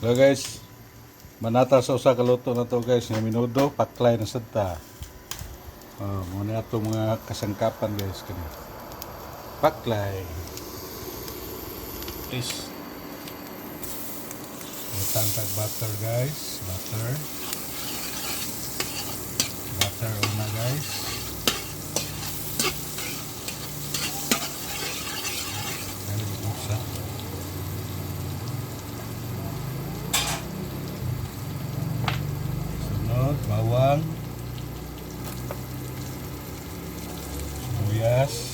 Hello guys, manata sa usa ka luto na to guys, nga minudo, paklay na sad ta. Oh, mao na ato mga kasangkapan guys kani. Paklay. Please. Butang tag butter guys, butter. Butter una guys. Kaya buksan. Sunod, bawang. Sibuyas.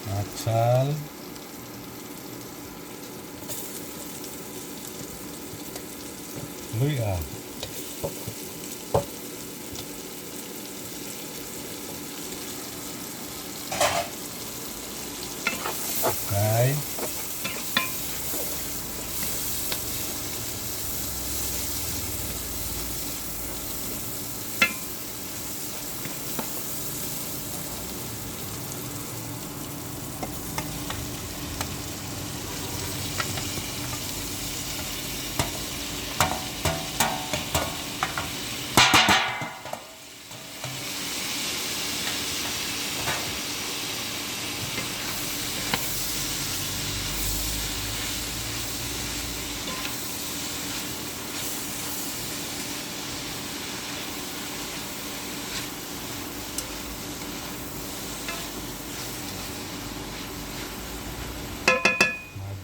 Atsal. Luya. Okay.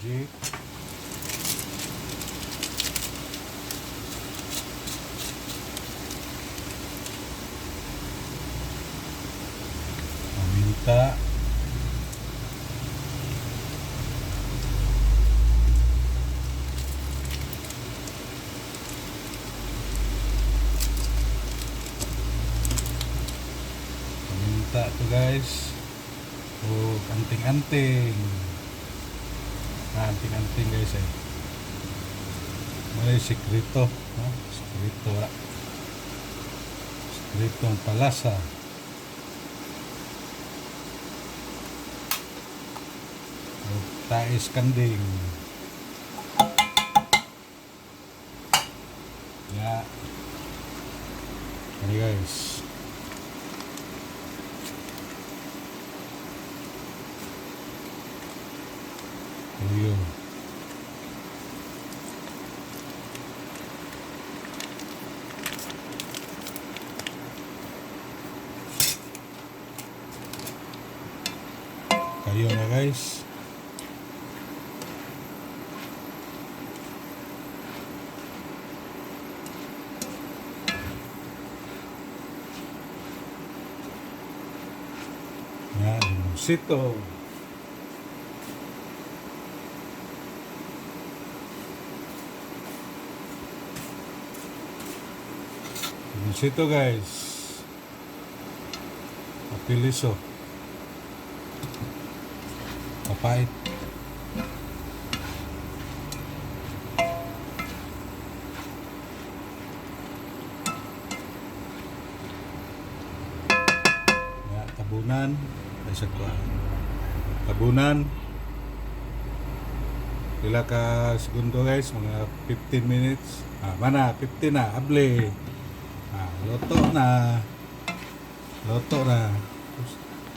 Magic. Paminta. Paminta to guys. O anting-anting. Ah, anting-anting guys eh. May sikreto, no? Sikreto ah. Sikreto ang palasa. O tais kanding. Ya. Ano guys? Tuyo. Kayo na guys. Yan, limoncito. Limoncito guys. Papiliso. Papait. Ya, tabunan. Ay, sa kuha. Tabunan. Pila ka segundo guys, mga 15 minutes. Ah, mana, 15 na, able. Ah, luto na. Luto na.